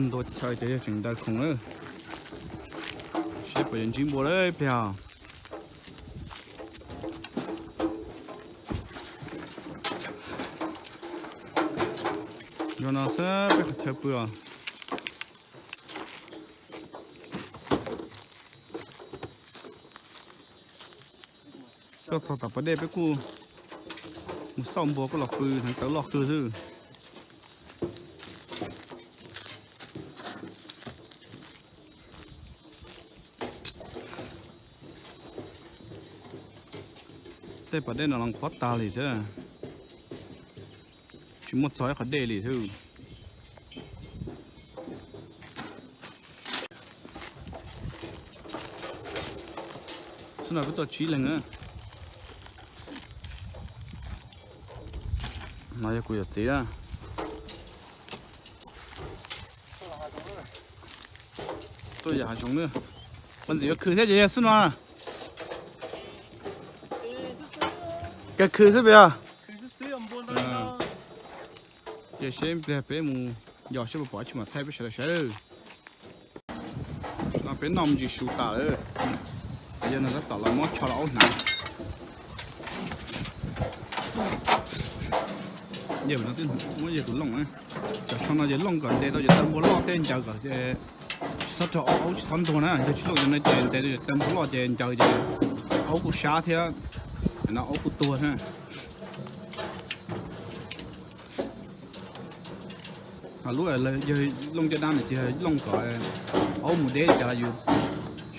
Ntua chaw ces yog tseem daws khoom lawm. Seb puas yuav ntsib npua lawm ib pliag. Yog no xwb peb qhov chaw pw os. Koj txog tom pas dej peb kuj mus xauj npua koj los pw hneev tawv loj kawg xwb. Tej pas dej no los qhuav tag li thiab, tsis muaj txog ib qhov dej li thiab. Xwb no peb tuaj tsib leeg na. No yog kuv yawm txiv na. Tuaj yam hav zoov na. Poj ntxwv yuav khwv thiab ces yog xwb no. Kawg khwv xwb pes os. Ces seb pliag peb mus yos seb puas pom tsis mam thaij peb sawv daws saib. No peb noj me ntsis su tas lawm. Yog no tab tom los muab tsho los aub hnav. Muab yawg tus looj, cov tsho no yog looj kom ntes tau cov taw npua loj tej ncaws kom tsis txhob raug aub, aub tsis txhob ntuag na. Yog tsis looj cov no ces ntes tau cov taw npua loj ces ncaws ces aub kuj sab thiab, no aub kuj tuag na. Lub yog looj caj dab no ces looj kom aub mus deb cas yus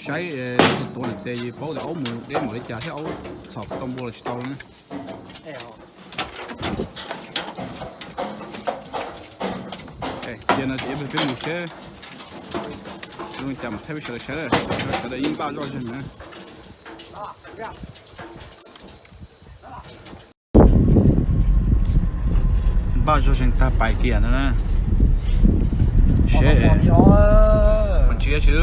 saib tuav lawm ces yus paub tias aub mus deb npaum li cas thiab aub txhom tau npua los tsis tau na. Cia no ces peb mus seb zoo cas mam thaij peb sawv daws saib, sawv daws yeej npaj zoj zeeg na. Npaj zog zeeg tag pais kiag no na. Seb, pom ntsia tsis.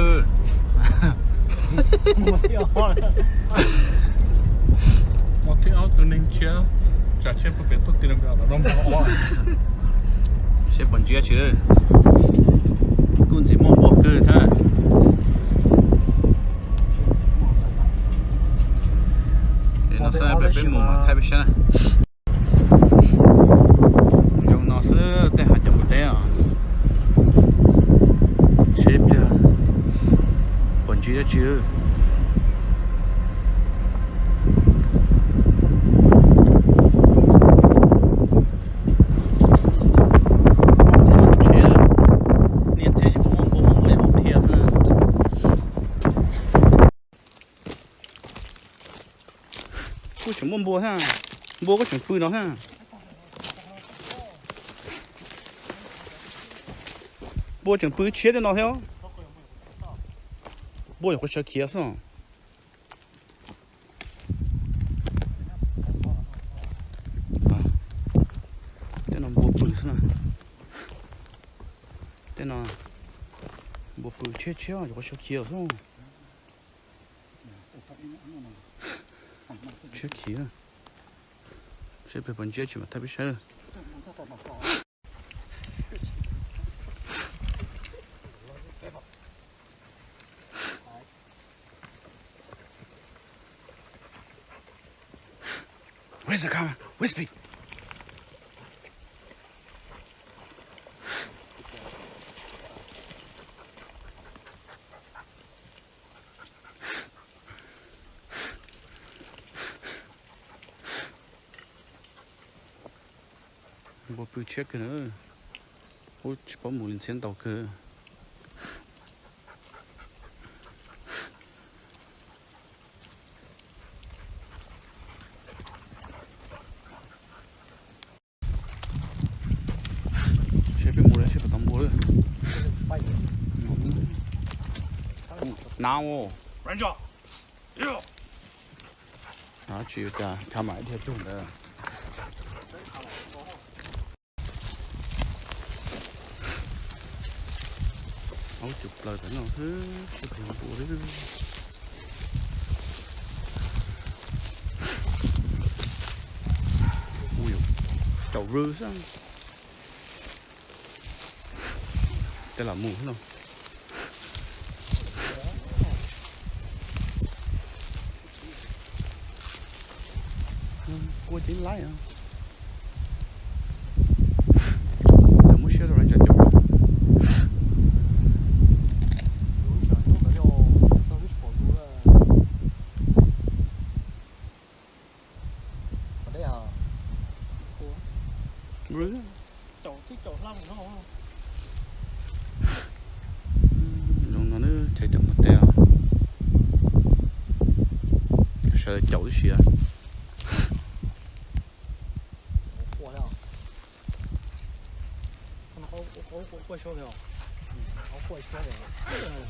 Seb pom ntsia tsis. Kuj ntxim muaj npua kawg thiab. No xwb peb mus thaij peb saib. Zoo no xwb tej hav cov mus deb os. Seb pliag pom ntsia tsis. Niaj txhia tsis pom muaj npua, muaj npua ces mus dhia xwb. Kuj tseem muaj npua thiab, npua kuj tseem pw no thiab. Npua tseem pw tshiab tej no thiab. Npua nyuam qhuav sawv khiav xwb. Tej no npua pw xwb na. Tej no npua pw tshiab tshiab nyuam qhuav sawv khiav xwb. Tshiab khiav. Seb peb pom ntsia tsis mam thaij peb saib. Where's the camera? Where's Pete? Npua pw tshiab kawg na. Ub, tsis paub mus li ntxhiab ntau kawg. Seb peb mus seb puas tau npua lawm. Nav, tsis ua cas, chav mam dhia tug ntawd. Aub cug plaws tom no xwb, tsis pom npua li. Ui, caum rw xwb. Tej los mus no. Kua cev laib. Muab siab rau cov caum. Zoo no ces caum mus teb os. Sawv daws caum tib si.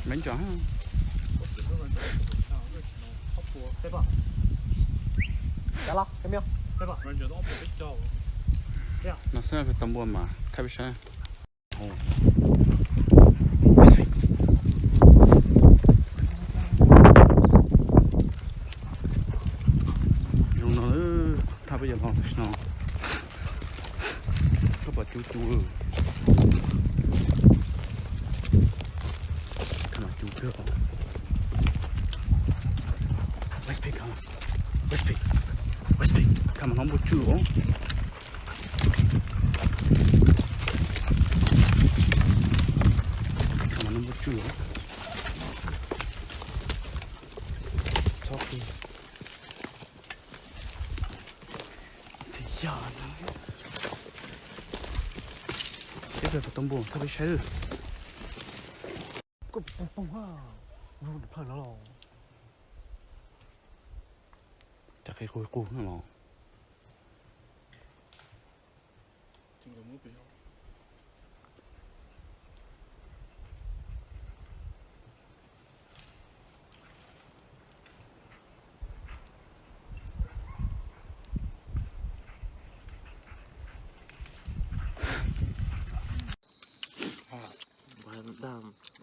Mev ntso. No xwb, tau npua mas thaij peb saib. Zoo no, thaj peb yuav los tam sim no. Koj pom cub cub, koj mas cub kawg. Westpick, Westpick, Westpick, koj mas hnov npua tswj os. Koj mas hnov npua tswj os. Txhob qw. Tsis yog no. Teb tau tau npua thaj peb saib. Koj poob poob ha, lub nws plawg no los. Cas qhib qug qug no los.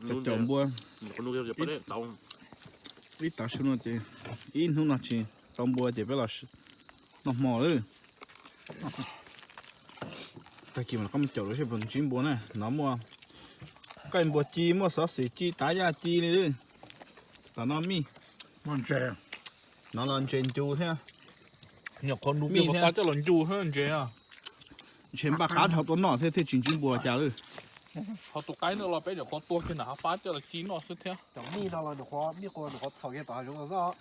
Cov caum npua ib tav su no ces ib hnub no tsis tau npua ces peb los noj hmo lawm. Tag kis mas rov qab mus caum lawm seb puas ntsib npua na. No muaj nqaij npua ci, muaj xov xwm ci, tav yaj ci li lawm. Tom no mij, no los ntses ncu thiab. Nyuam qhuav ncu mij thiab, coj los ncu thiab ntses. Ntshe npaj qab dhau tua noj thiab thiaj tsis ntsib npua cas lawm. Ho tus qaib no los peb nyuam qhuav tua kiag nram hav pab coj los ci noj xwb thiab. Cov mij no los nyuam qhuav, mij qhuav nyuam qhuav txhaum kiag tom hav zoov no xwb.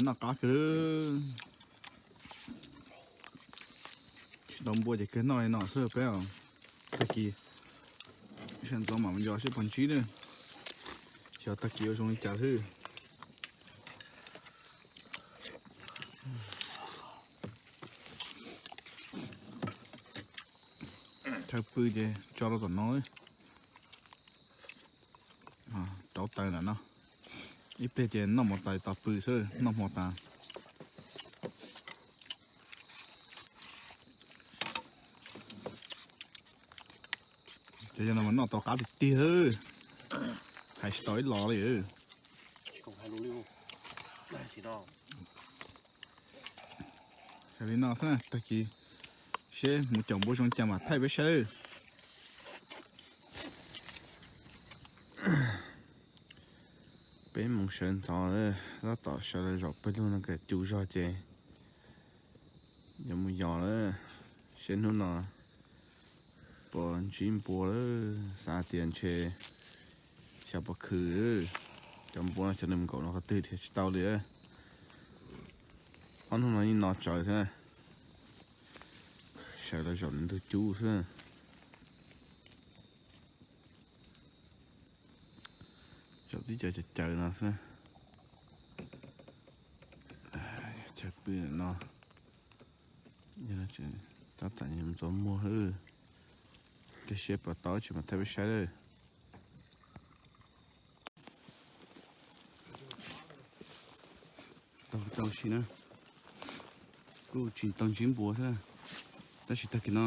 Noj qab kawg. Tsis tau npua ces kawg noj li no xwb peb os. Tag kis sawv ntxov mam mus yos seb puas ntsib na. Xyov tag kis ua zoo li cas xwb. Chaw pw ces tso rau tom no. Rauv taws ntawm no. Ib pliag ces noj mov tas tos pw xwb, noj hmo tas. Cov yog no mas noj tau qab tiag tiag, hais tsis tau ib los li. Li no xwb, tag kis seb mus caum npua zoo cas mam thaij peb saib. Peb mus sawv ntxov lawm, tab tom sawv los zaum pawg lug no kom cub zog ces yuav mus yos lawm. Seb hnub no puas ntsib npua lawm, xav tias ntshe xyov puas khwv. Cov npua no cov nees nkaum no qhov twg dhia tsis tau li. Ob hnub no yeej no tsawv thiab. Sawv los zaum ntug cub xwb. Zaum tib co caws caws no xwb. Chaw pw no, tab tom ntxuav muag xwb. Cia seb puas tau tsis mas thaij peb saib lawm. Tau tau si na, kuj tsis tau ntsib npua xwb, tab sis tag kis no,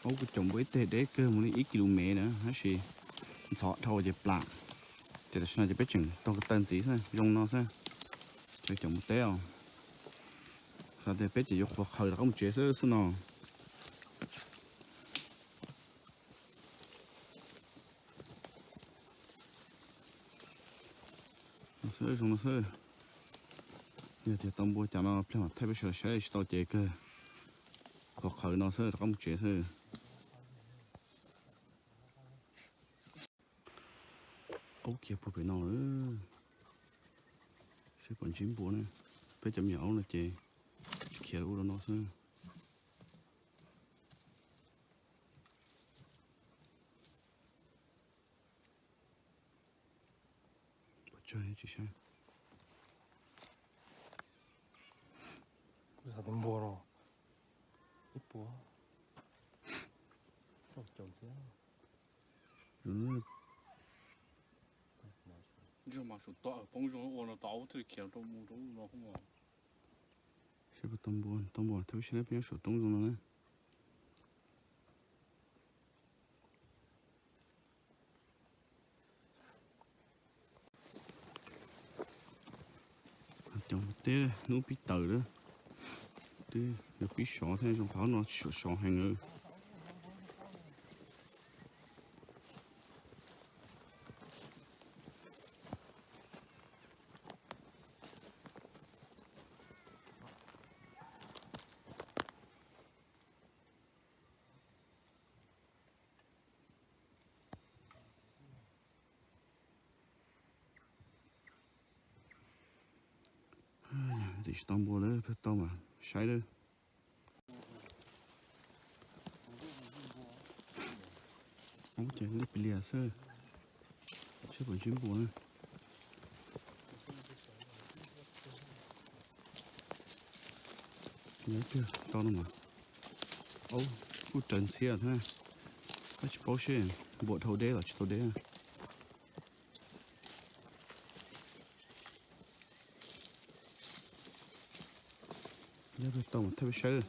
aub, kuv caum npua ib teg deb kawg mus li ib kis lus mev na, tab sis ntxhov dhau ces plam, ces tam sim no ces peb tseem taug ko taw ntxiv xwb, zoo no xwb, tseem caum mus teb os. Xav tias peb ces yuav qhuav qhawv rov qab mus tsev xwb xwb no. Xwb zoo no xwb. Yog tias tau npua cas no pliag mam thaij peb sawv daws saib, tsis tau ces kawg qhuav qhawv no xwb rov qab mus tsev xwb. Aub khiav puag pem no lawm. Seb puas ntsib npua ne. Peb cov me nyuam aub no ces khiav ub rau no xwb. Pov tsawg tsis saib. Kuv xav tias npua no ib puas, caum ntxiv. Ntsuag mas saum toj poob zoo ua no tau thiaj khiav rau mus rau no. Seb puas tau npua, tau npua thiab seb peb nyob saum roob zoo no na. Cov teb hnub pib tawm lawm, twb yuav pib sov thiab, zoo qhov no tsis sov sov heev lawm. Ntxim tsis tau npua lawm, peb tau mas saib lawm. Aub ces liab plias xwb, seb puas ntsib npua na. Nyob twg tau no mas. Aub kuj raws ntxhiab thiab, koj tsis paub seb npua dhau deb los tsis tau deb. Nyob twg tau mas thaij peb saib.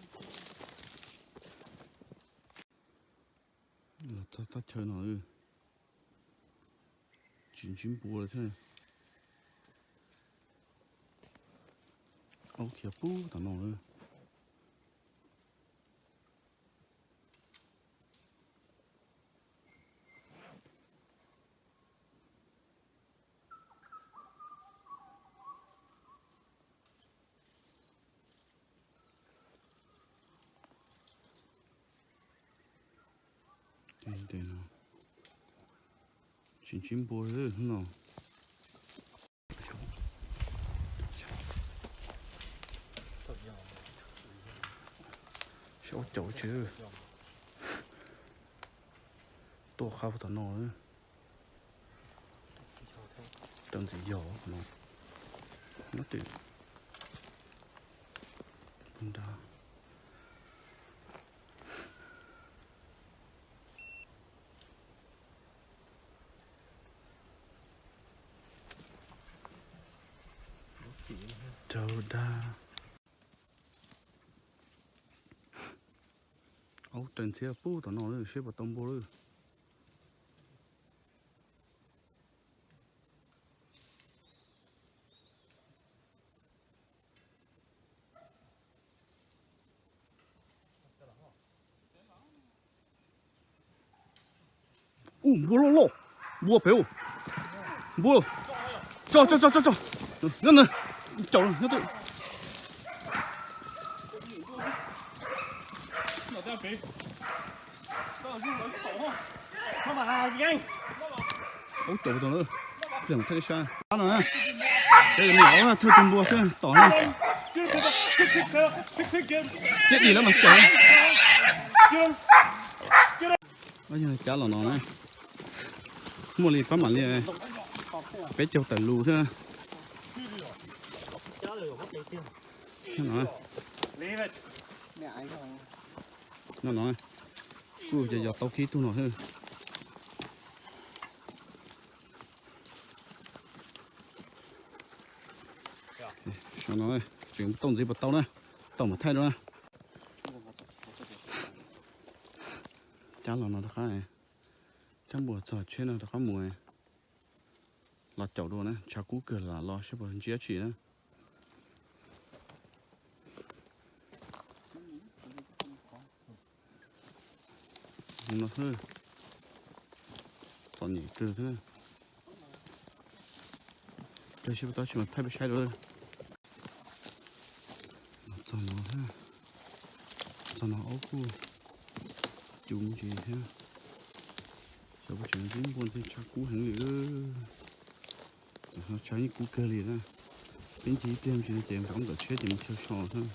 Los txog thaj chaw no tsis ntsib npua li thiab. Aub khiav pub tom no lawm. Tsis ntsib npua li no. Saib ua caum tsev tuaj qha tom no. Rau ntxiv yog no. Nyob twg nra. Raug dag. Aub raws ntxhiab pub tom no lawm, seb puas tau npua lawm. Ub, npua loj loj, npua pem ub, npua, tso tso tso tso tso, nyob ntawd, caum nyob twg. Ub, caum tau na, pliag thaij sab no, peb me nyuam aub thawj tug npua xwb tom na. Thiab dim lawm mas caum. Yog cab los no na, muaj li pab mam li peb caug tawm lus xwb. No no, kuj yog yog tau kib tug no xwb. Tseem tau ntxiv puas tau na, tau mam thaij dua na. Cab los no rov qab, cab npua txog tsheb no rov qab mus los caum dua na, tshav kub kawg lam los seb puas ntsib dab tsi na. No xwb, txom nyem kawg thiab. Seb puas tau tsis mas thaij peb saib dua. Txog no, txog no aub kuj cub ntses thiab. Xyov puas tseem ntsib npua thiab, tshav kub heev li. Tshav yeej kub kawg li na. Peb ncig ib pliag ntsis no ces nram ntawm tsheb ces mus chaw so xwb.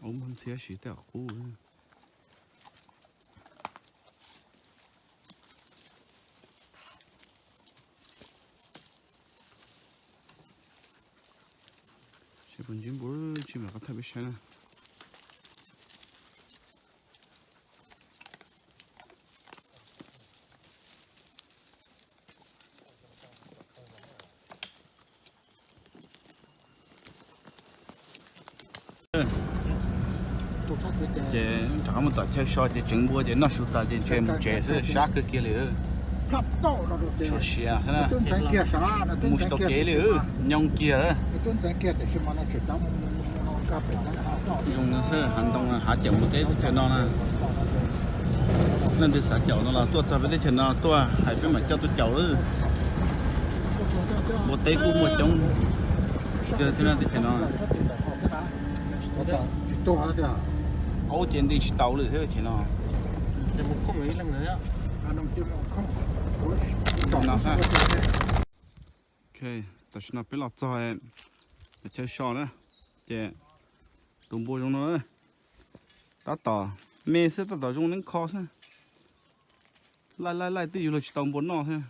Aub muab ntxhiab siv tej qub. Seb puas ntsib npua, tsis mam qhov thaij peb saib na. Ces rov qab mus tom chaw so ces tseev npua ces noj su tas ces ntshe mus tsev xwb, sab kawg kiag li. Txhua sia xwb na, mus tsis tau kev li, nyooj kiag. Zoo xwb, hav ntoo hav cawm mus teb teb chaws no na. Leej twg xav caum no los tuaj txog peb teb chaws no tuaj hais peb mam coj tuaj caum lawm. Npua teb kuj muaj coob kawg thiab na teb chaws no. Aub ces nti tsis tau lawm thiab chaw no. Tam sim no peb los txog chaw so na, ces tus npua zoo no, tab tom me xwb, tab tom zoo neeb kho xwb. Laij laij laij twb yuav luag tsis tau npua noj thiab.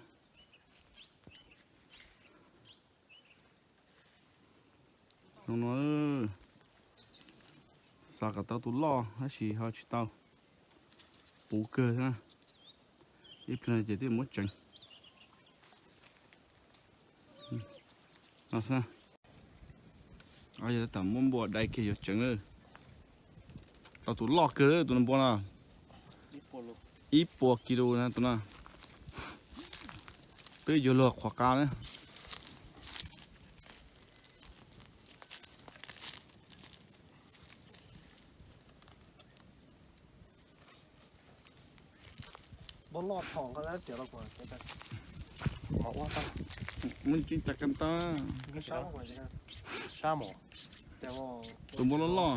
Zoo no, xav kom tau tus loj tab sis ho tsis tau. Puv kawg thiab. Ib pliag ces twb muab tseev. No xwb. Yog tab tom muab npua dai kiag yuav tseev lawm. Tau tus loj kawg tus npua no. Ib puas kis lus na tus no. Twb yuav luag qhuav qab na. Muaj tseeb cas kab tab. Tus npua loj loj.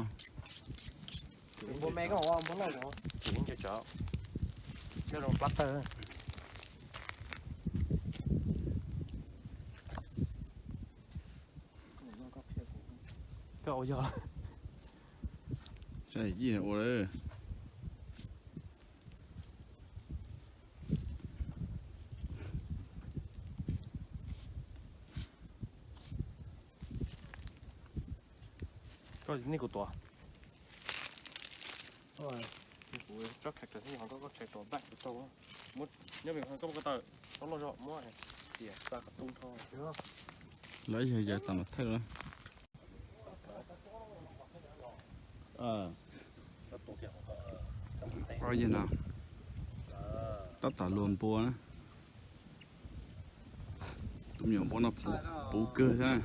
Koj ua yog. Saib yij ua lawm. Koj nej kuv tuav. Kuv tsob khav kawg xwb, ho koj tshais tos back kuv tau. Muab nyob me koj ko taw, tau loj zog muab tias xa qhov tu nrho. Lawv yog yawg tam no thaij lawm. Yawg no tab tom luag npua na. Tus me nyuam npua no puv kawg thiab.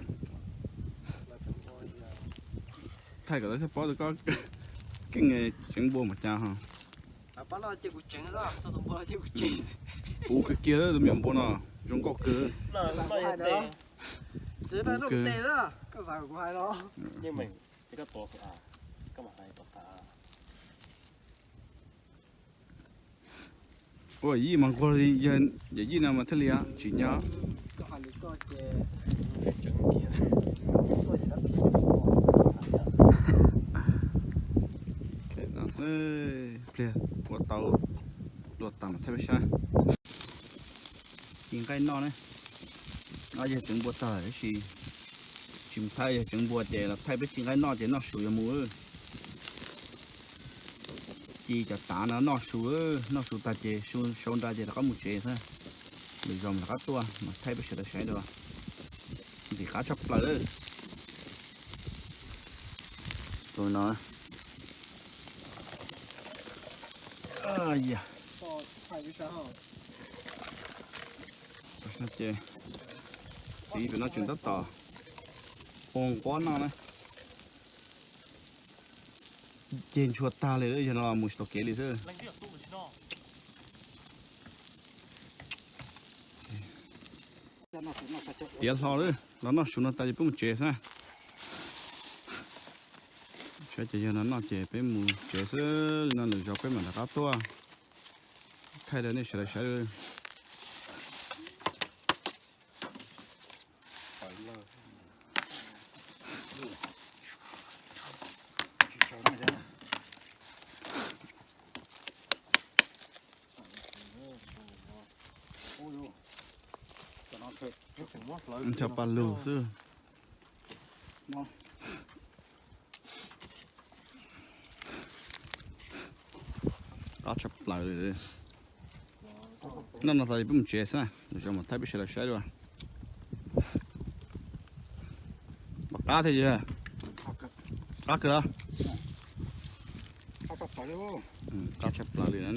Thaij kom lawv thiaj paub tias koj keej tseev npua npaum cas ho. Puv kawg kiag tus me nyuam npua no, zoo nkauj kawg. Puv kawg. Ua yij mas nquag li yawm yij no mas thiaj li tsim nyog. Pliag ua tau luag tas mas thaij peb saib. Ci nqaij noj na. No yog tseev npua tag tab sis tsis mus thaij, yog tseev npua ces los thaij peb ci nqaij noj ces noj su yuav mus. Ci cov tav no noj su, noj su tag ces sau nra ces rov qab mus tsev xwb. Lwm zaus rov qab tuaj mas thaij peb sawv daws saib dua. Ntxim qab tshaj plaws lawm. Tus no ces txiv pem no tseem tab tom Ua nquab noj na. Ceg ntshua tag li, yog no mus tsis tau kev li xwb. Tiav hlo lawm, los noj su no tas ces peb mus tsev xwb. Saib ces yog no noj ces peb mus tsev xwb, li no lwm zaus peb mam rov qab tuaj thaij rau nej sawv daws saib. Ncho pa lug xwb. Qab tshaj plaws li. Noj no tas peb mus tsev xwb, lwm zaus mam thaij peb sawv daws saib dua. Pom qab thiab yog? Qab kawg los? Qab tshaj plaws li no.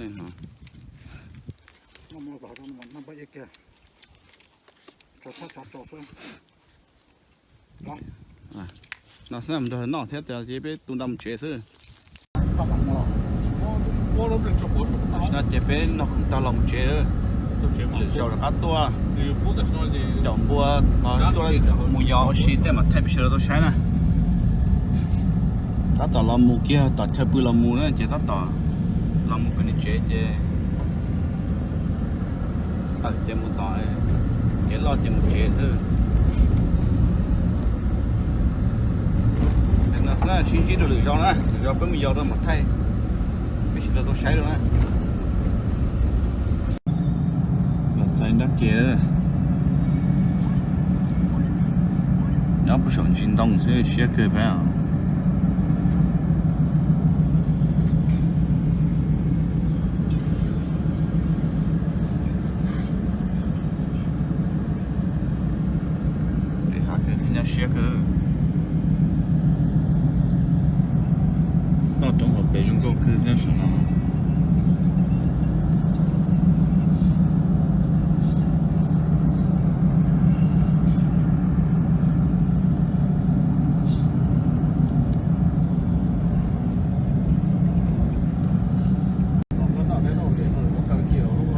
No xwb, mus nrog noj thiab ces peb tu nra mus tsev xwb. Tam sim no ces peb noj khoom tag los mus tsev, lwm zaus rov qab tuaj caum npua, tuaj mus yos ua si tej mam thaij peb sawv daws tau saib na. Tab tom los mus kiag tom chaw pw los mus na ces tab tom los mus pem niam tsev ces tawm ces mus tom kev loj ces mus tsev xwb. No xwb, sib ntsib rau lwm zaus na, lwm zaus peb mus yos rau mam thaij peb sawv daws tau saib rau na. Los txog nrab ke, nyob puag saum ntsis ntoo xwb siab kawg peb os. Peb hav kawg thiab nyab siab kawg. Toj roob hauv pes zoo nkauj kawg thiab saum no.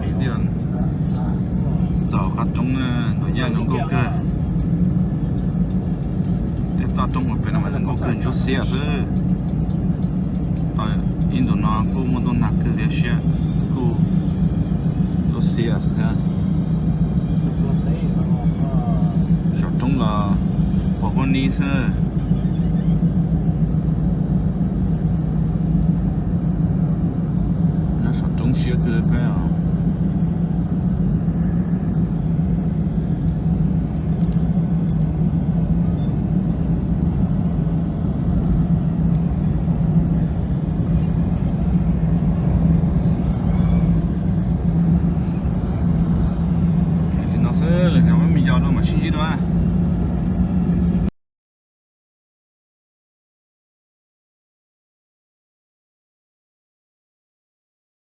Qhib tiag, txog qab roob no yaj zoo nkauj kawg. Tej toj roob uas pem no mas zoo nkauj kawg ntsuab xiab xwb. Tau ib ntus no kuj muaj ntuj nag kawg thiab siab kuj ntsuab xiab thiab. Saum roob los pos huab nib xwb. Nyob saum roob siab kawg peb os. Li no xwb, lwm zaus peb mus yos rau mam sib ntsib dua.